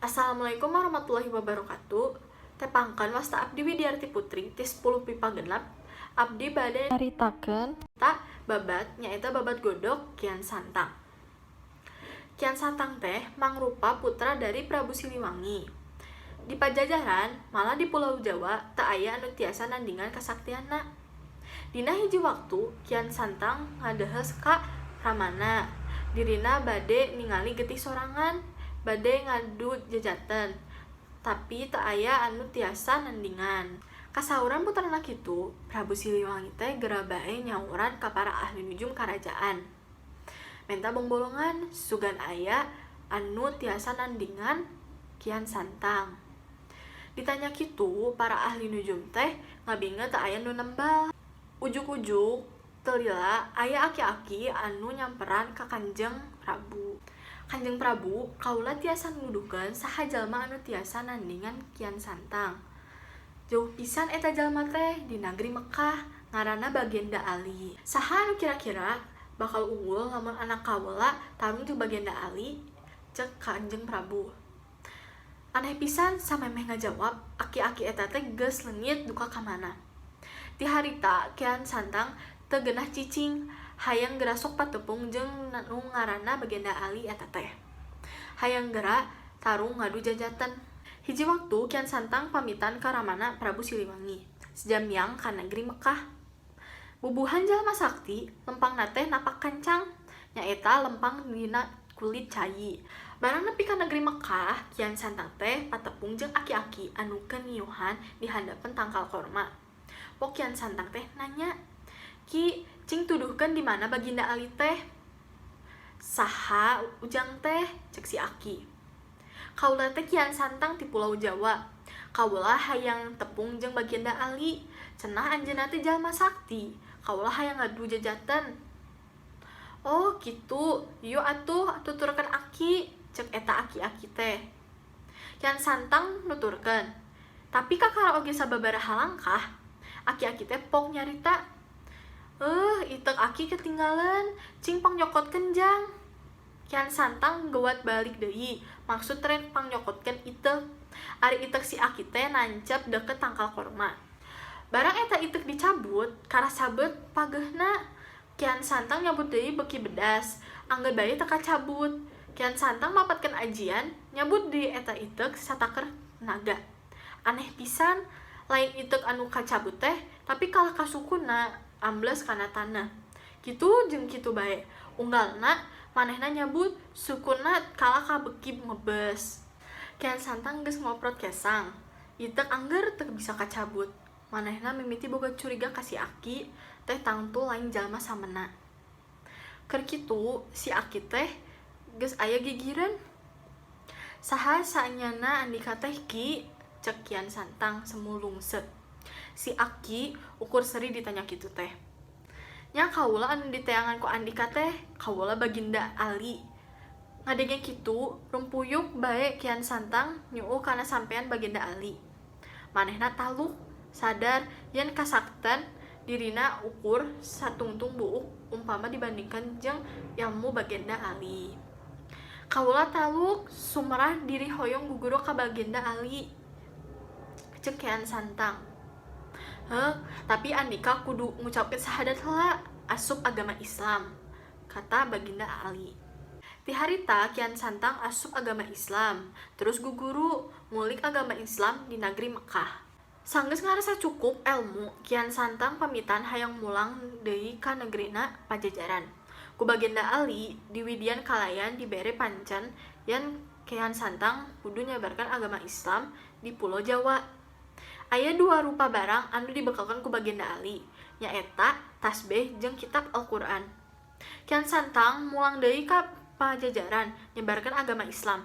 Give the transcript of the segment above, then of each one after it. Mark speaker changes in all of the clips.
Speaker 1: Assalamualaikum warahmatullahi wabarakatuh. Tepangkeun, wasta abdi Widiarti Putri ti 10 MIPA 6. Abdi bade
Speaker 2: nyaritakeun
Speaker 1: ta babad, nyaeta babad godog Kian Santang. Kian Santang teh mangrupa putra dari Prabu Siliwangi. Di Pajajaran, malah di Pulau Jawa, teu aya anu tiasa nandingan kasaktianna. Dina hiji waktu Kian Santang ngadehes ka ramana, dirina bade ningali getih sorangan, bade ngadu jajaten, tapi teu aya anu tiasa nandingan. Kasauran putrana kitu, Prabu Siliwangi teh gera bae nyauran ka para ahli nujum karajaan. Menta bongbolongan sugan aya anu tiasa nandingan Kian Santang. Ditanya kitu, para ahli nujum teh ngabinget teu aya nu nembal. Ujug-ujug teu lila aya aki-aki anu nyamperan ka Kanjeng Prabu. "Kanjeng Prabu, kaula tiasa nuduhkeun saha jalma anu tiasa nandingan Kian Santang. Jauh pisan eta jalma teh, di nagri Mekkah, ngaranna Bagenda Ali. Saha anu kira-kira bakal unggul lamun anak kaula tarung jeung Bagenda Ali?" cek Kanjeng Prabu. Aneh pisan, samemeh ngajawab, aki-aki eta teh geus leungit duka ka mana. Ti harita Kian Santang teu geunah cicing, hayang gera sok patepung jeung nu ngaranna Bagenda Ali eta teh. Hayang gera tarung ngadu jajaten. Hiji waktu Kian Santang pamitan ka ramana Prabu Siliwangi, seja miang ka negeri Mekkah. Bubuhan jalma sakti, lempangna teh napak kancang, nyaeta lempang dina kulit cai. Barang nepi ka negeri Mekkah, Kian Santang teh patepung jeung aki-aki anu keur ngiuhan di handapeun tangkal korma. Pok Kian Santang teh nanya, "Ki, cing tuduhkeun di mana Baginda Ali teh?" "Saha ujang teh?" cek si aki. "Kaula teh Kian Santang ti Pulau Jawa. Kaula hayang tepung jeung Baginda Ali. Cenah anjeunna teh jalma sakti. Kaula hayang ngadu jajaten." "Oh kitu, yuk atuh tuturkeun aki," cek eta aki-aki teh. Kian Santang nuturkeun. Tapi kakara oge sababaraha langkah, aki-aki teh pok nyarita, "Eh, iteuk aki ketinggalan, cing pangnyokotkeun jang." Kian Santang gewat balik deui, maksud rek pangnyokotkeun iteuk. Ari iteuk si aki teh nancep deket tangkal korma. Barang eta iteuk dicabut, karasa beut pageuhna. Kian Santang nyabut deui beuki bedas, angger bae teu kacabut. Kian Santang mapatkeun ajian, nyabut deui eta iteuk sataker naga. Aneh pisan, lain iteuk anu kacabut teh, tapi kalah ka sukuna ambles kana taneuh. Kitu jeung kitu bae. Unggalna manehna nyabut, sukuna kalah kabeuki ngebes. Kian Santang geus ngoprot kesang, iteuk angger teu bisa kacabut. Manehna mimiti boga curiga ka si aki teh tangtu lain jalma samena. Keur kitu si aki teh geus aya gigireun. "Saha saenyana andika teh, Ki?" cek Kian Santang semulungse. Si aki ukur seuri ditanya kitu teh. "Nya kaula anu diteangan ku andika teh, kaula Baginda Ali." Ngadenge kitu, rumpuyuk bae Kian Santang nyuuh kana sampean Baginda Ali. Manehna taluk, sadar yen kasakten dirina ukur satungtung buuk umpama dibandingkeun jeung ilmu Baginda Ali. "Kaula taluk, sumerah diri hoyong guguru ka Baginda Ali," cek Kian Santang. "Heuh, tapi andika kudu ngucapkeun sahadat heula, asup agama Islam," kata Baginda Ali. Ti harita Kian Santang asup agama Islam, terus guguru ngulik agama Islam di nagri Mekkah. Sanggeus ngarasa cukup elmu, Kian Santang pamitan hayang mulang deui ka negerina Pajajaran. Ku Baginda Ali diwidian kalayan dibere pancen yen Kian Santang kudu nyebarkeun agama Islam di Pulo Jawa. Aya dua rupa barang anu dibekelkeun ku Baginda Ali, nyaeta tasbeh jeung kitab Al-Qur'an. Kian Santang mulang deui ka Pajajaran nyebarkeun agama Islam.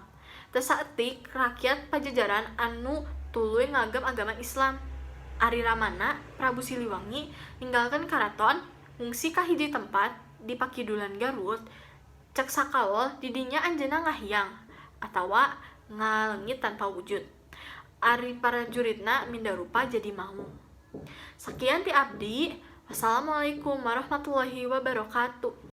Speaker 1: Teu saeutik rakyat Pajajaran anu tuluy ngagem agama Islam. Ari ramana Prabu Siliwangi ninggalkeun karaton, ngungsi ka hiji tempat di pakidulan Garut. Cek sakaol di dinya anjeunna ngahiang atawa ngaleungit tanpa wujud. Ari parajuritna minda rupa jadi maung. Sakian ti abdi. Wassalamualaikum warahmatullahi wabarakatuh.